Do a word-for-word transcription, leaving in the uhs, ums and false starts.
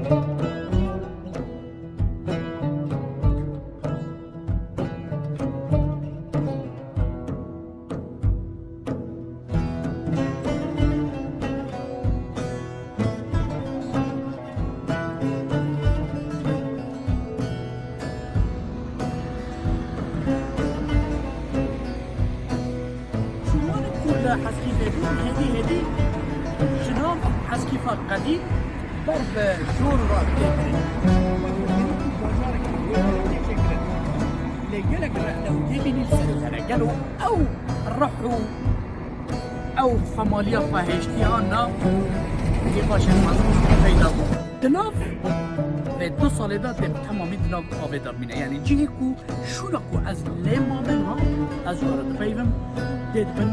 Şûmanên ku li Heskîfê bûn, hêdî hêdî ji nav Heskîfa qedîm ber bi jor re tê kirin. Bajarekî wê tê çêkirin. Lê gelek rexne û tê bînî li ser xere. Gelo ew rih û ew xemaliya xwe hêştiye anna kêfa şêxmezin peyda bû. Di nav vê du salê de tê bi temamî di nav avê de bimîne. Yanî cihê ku şûna ku ez lê mamin ha, ez ji we re dipeyvim, tê dibin